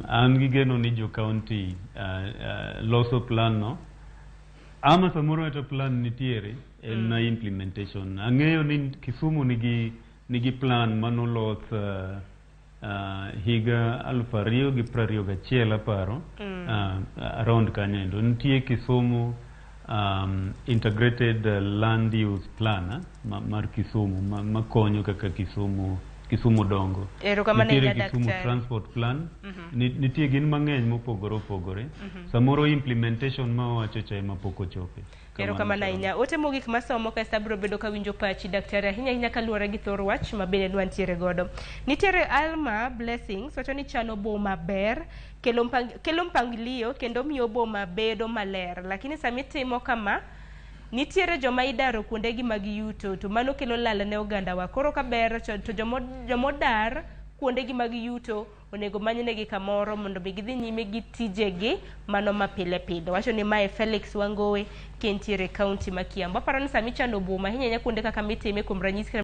An gi geno ni jo county loso plan no ama samoro kata plan nitiere en na implementation. Ang'eyo ni Kisumu nigi plan manolos higa 2021 aparo, around kanyo endo nitie Kisumu Integrated Land Use Plan mar Kisumu makonyo kaka Kisumu dongo. Erokamano Nitiere ahinya, Kisumu daktari. Transport Plan. Nitie gin mang'eny mopogore opogore. Samoro implementation ma owacho cha ema pok ochope. Kamano. Erokamano Sharon. ahinya. Ote mogik masomo kasto abiro bedo kawinjo pachi, daktari, ahinya ahinya kaluwore gi thor wach ma bende nwantiere godo. Nitiere Alma Blessings wacho ni chano boma ber kelo mpangilio kendo miyo boma bedo maler, lakini sama itimo kama nitiere joma idaro kuondegi mag yuto to mano kelo lal ne ogandawa. Koro ka ber to jomodar kuondegi mag yuto onego manynegi kamoro mondo mi gidhi nyime gi tijegi mano ma pile pile. Wacho ni mae Felix Wangowe kentiere e kaunti ma Kiambu. Aparo ni sama ichano boma ahinya ahinya kuonde kaka mitime kuom ranyisi.